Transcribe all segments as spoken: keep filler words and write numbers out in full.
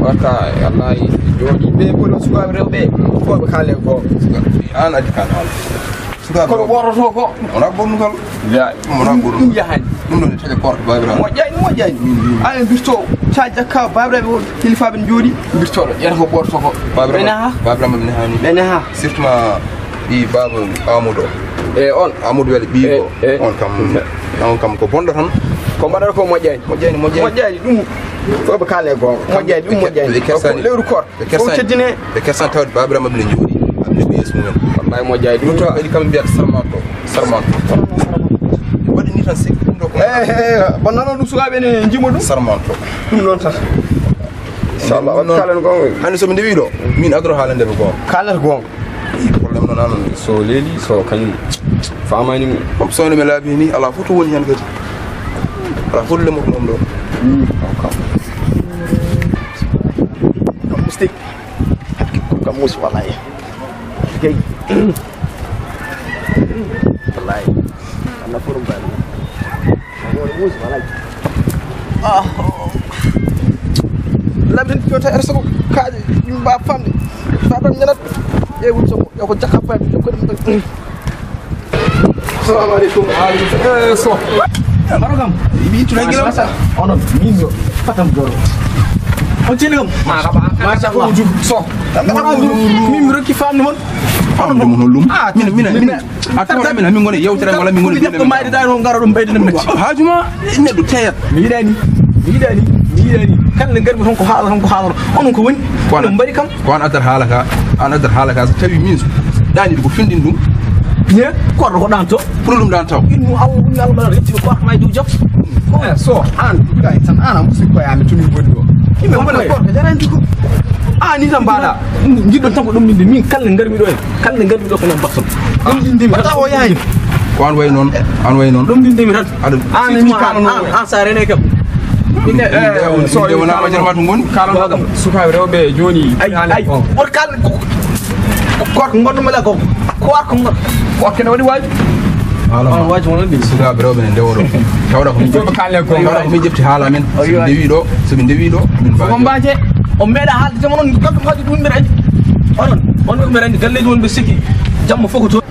Wata, wallahi, jooɗi ɓe, kono sukaaɓe rewɓe, fooɓe kaale ko. An addi kan haala. Sukaaɓe kono rewɓe. Ɓorotoo ko. Wona bonnugal. Ya. Wona bonnugal. Ɗum yahani. Ɗum ɗon e taƴa korɗo, babiraɓe. Moƴƴani, moƴƴani. Min, min. Aɗa mbirto, sa jakka, babiraɓe, o kilifaaɓe ne jooɗi, mbirtoɗo, ƴeewta ko ɓorotoo ko. Babiraɓe. Ɓe naha. Babiraɓe ne hani. Ɓe naha. Surtout ma, ɓii baaba Amadou. E on. Amadou Wele ɓii ko. E, e. On kam, on kam ko bonɗo tan. Ko mbaɗata ko moƴƴani. Moƴƴani, moƴƴani. Moƴƴani, ɗum. Fof ɓe kaale goonga. Moƴƴani, ɗum moƴƴani. Ɓe kersani. Lewru koor. Ɓe kersani. Fof teddine. Ɓe kersani tawde babiraɓe maɓɓe ne jooɗi. Aɓe njogi yeeso mumen. Wallahi moƴƴani. Ɗum to kadi kamɓe mbiyata sarmanto. Sarmanto. Ɓe mbaɗi ni tan sikki ɗum ɗo ko. Eh, eh, eh, bon, non, non, ɗum sukaaɓe ne njimo ɗum. Sarmanto. Ɗum noon tan. Inchallah, waɗi kalan goonga. Hannde so mi ndewi ɗo, min adoro haalande ɓe goonga. Kaalata goonga. Ii, problème noon, an so leeli, so kañum faamaani mo. Ɗum so no mi laabi ni, alaa fof to woni heen kadi. Alaa fof to lemoto noon ɗo. Hmm, ok. Ɗum musti. Ko kam musi wallahi. Gay. Wallahi. Ana forum bani. Woni muus, walay. Ah. Lamin ko ta erso ko kaaje, yimɓe mbawa famde. Fatam ñanat. Ƴeewi woni somo, yo ko jakka famde, yo ko ɗum. Assalamu alaikum. Eh, so. Maro kam. Ibi tu lagi lam. Onon, min yo. Fatam goro. On ceni kam. Ma ka ba. Ma sa ko ju. So. Min mi rokki famde mon. Famde mon hollum. Ah, min, min, min. A tawata min, min ngoni yewtere wala min ngoni ɓiɓɓe mayde da on ngaro ɗum ɓeyde ɗum. Haajuma neɗɗo teyat. Mi yiɗani, mi yiɗani, mi yiɗani. Kala nde ngarmi ton ko haala, ton ko haala. Onon ko woni? Ko an, ɗum mbaɗi kam. Ko an addata haala ka, an addata haala ka so tawi min ɗani ko findin ɗum. Ne? Korɗo ko ɗan to. Pour ɗum ɗan taw. Innu Allah, innu Allah, retti ko korɗo may du jof. Eh, so an, kay tan an am musi ko ya mi tumi bonni ɗo. Kimɓe mbaɗa korɗo jarandi ko. An ni tan mbaɗa. Jiɗɗon tan ko ɗum min, min kala nde ngarmi ɗo en. Kala nde ngarmi ɗo ko nan bakson. Ɗum ɗin ndemi tan. Wata o yaani. Ko an wayi noon, an wayi noon. Ɗum ɗin ndemi tan. Aɗa an ni surtout ma an, an, an sa rene kam. Min de, eh, so inde wona ma jarmatu ngon. Kala kam. Sukaaɓe rewɓe jooni. Ay, ay. Won kal ko, ko, ko ngonɗo mala ko. Ko, ko ngon. Ko kene waɗi waaju. Ala. On waaju wona ɗin. Sukaaɓe rewɓe ne ndewoɗo. Tawɗa ko min ƴefti. Tawɗa ko min ƴefti haala men. So min ndewi ɗo, so min ndewi ɗo, min mbaaji. Ko mbaaje. O meeɗa haalde jam onon, kamɓe mbaɗi ɗum ɓe rani. Onon, on ɓe rani, galleeji wonɓe sikki. Jamma fof ko toon.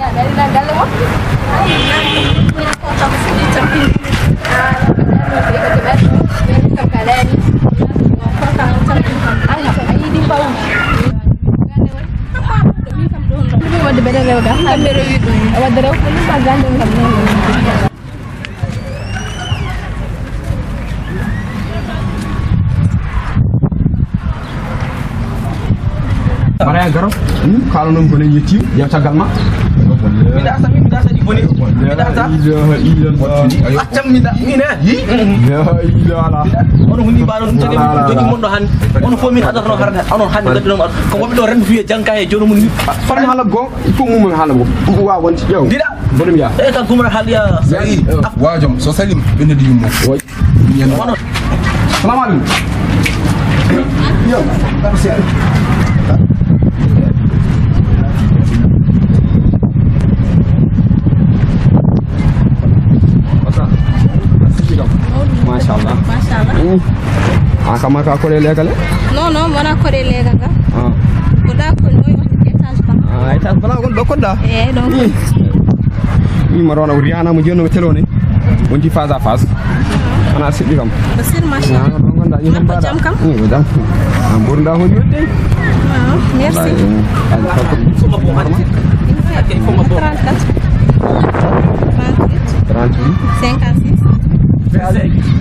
Wadde rewɓe ɗum, wadde rewɓe ɗum, wadde rewɓe ɗum. Maraya garo. Hmm? Kala noon ko nen yetti. Yew caggal ma. Mbiɗa sa, mbiɗa sa ɗi boni. Mbiɗa sa. Accan mbiɗa. Mine. Yi? La ilaha illallah. Ono hundi baɗo ɗum tagi jogi mon ɗo hannde. Ono fof min adarno harde. Onon hannde gadduno mo. Ko wonɓe ɗo renndo fiye jangka e jono mum ni. Farma hala go. Il faut mum hala go. Ɗum ko wawa wonde. Yew. Mbiɗa. Boɗum ya. E ka gumra haliya. Yayi. Wajom so salim ɓe noddi yummo. Woy. Salamu alaikum. Yo, ɗaɓɓa seeɗa. Wasa. Machallah. Machallah. Mm. A kama ka kole legale? Non, non, wona kole legal ga. Ah. Ko da ko noy woni étage ba. Ah, étage bala ko do ko da. Eh, donc. Mm. Mi maro na Rihanna mo jonno telo ne. Wonti face à face. Ana siɗɗi kam. Ko sir machin. Ana ɗon gonɗa, ñi kam mbaɗa. Jam kam. Ɗum ko jam. An ɓurda holi yodde. Waaw, merci. Trente-quatre. Trente-huit. Cinquante-six.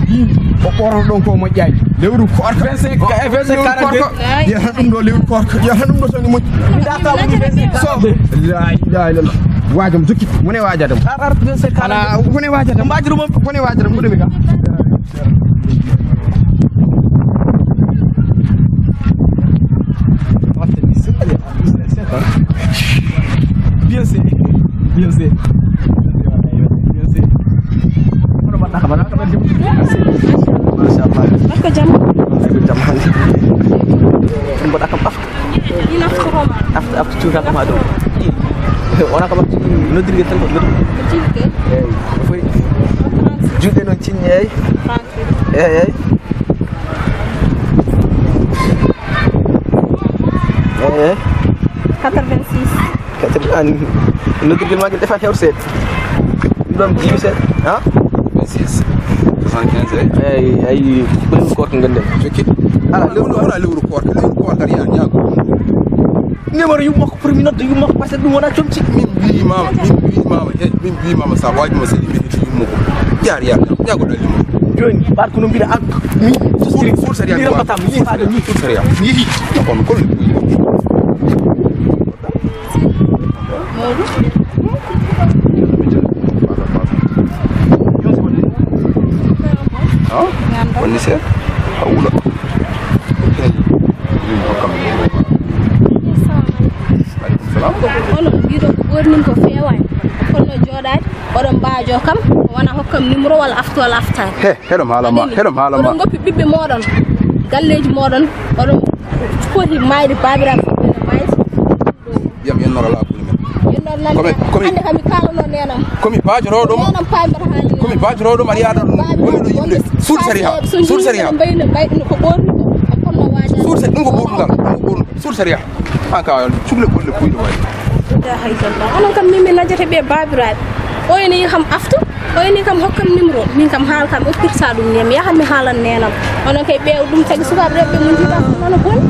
Yii, o ɓorno ɗon ko moƴƴaani. Lewru koorka. Vingt-cinq, eh, vingt-cinq, lewru koorka. Yiyata ɗum ɗo lewru koorka. Yiyata ɗum ɗo soni moƴƴi. So, la ilaha illallah. Waajam jokki. Wone waajadam. Ala, wone waajadam. Mbaajuru mo. Wone waajadam. Wone mi ka. Bien sûr. Bien sûr. Bien sûr. Hono mbaɗɗa kam, mbaɗɗa kam. Machallah. Mbaɗɗa jam. Mbaɗɗa jam. Mbaɗɗa kam. Ina fotoma. Afta, afta, cuuta kam haa ɗo. Wona kam afta, noddirgel tan ko noddirgel. Noddirgel? Eey, no foti. Juuɗe noon ciññe, eey. Trente-huit. Eey, eey. Eey, eey. Quatre-vingt-six. Quatre-vingts, an, noddirgel maa ngel defaani hewto seeɗa. Ɗum ɗoon yiwi seeɗa, ha? Vingt-six, soixante-quinze, eey. Eey, eey, ko lewru koorka ngonɗen. Jokki. Ala, lewru, wona lewru koorka, lewru koorka, yaa, yaa. Numéro yumma ko pour mi nodda yumma ko, par ce que ɗum wona comci. Min mbiimaama, min mbiimaama, he, min mbiimaama sa waajuma seli min itti yumma ko. Yaar, yaar, yaar, yaar ko ɗalli mo. Jooni, ɓaat ko no mbiɗa an, min sustiri. Full sérieux. Mi rampatam, mi faade, mi full sérieux. Yehi. Kon, kon. Ah, woni seeɗa. A wula. Hey. Min hokkam. Aleykum salam. Onon mbiɗo ko ɓornin ko feewaani. Kono jooɗaade, oɗon mbaajo kam, wona hokkam numéro walla aftu walla aftaani. He, heɗom haala ma, heɗom haala ma. Oɗon ngoppi ɓiɓɓe mooɗon, galleeji mooɗon, oɗon poti maayde baabiraaɓe ɓe maayde. Mbiyam yennor alaa kulli men. Yennor nan komi, komi, hannde kam mi kaalano neenam. Komi baajorooɗo mo. Neenam paamir haali. Komi baajorooɗo mo, aɗa yaada ɗum. Woni ɗo yimɓe. Suul sariya. Suul sariya. Mbayno, mbayno ko ɓorni ko. Kono waaja. Suul sariya. Ɗum ko ɓornugal. Ɗum ko ɓornugal. Suul sariya. An ka cugle golle buyɗo waɗi. La ilaha illallah. Onon kam min mi najjata ɓe baabiraaɓe. O ene yi kam aftu. O ene kam hokkam numéro. Min kam haal kam okkirta ɗum ne. Mi yahan mi haalan neenam. Onon kay ɓe ɗum tagi sukaaɓe rewɓe mun jiɗa. Nono boni.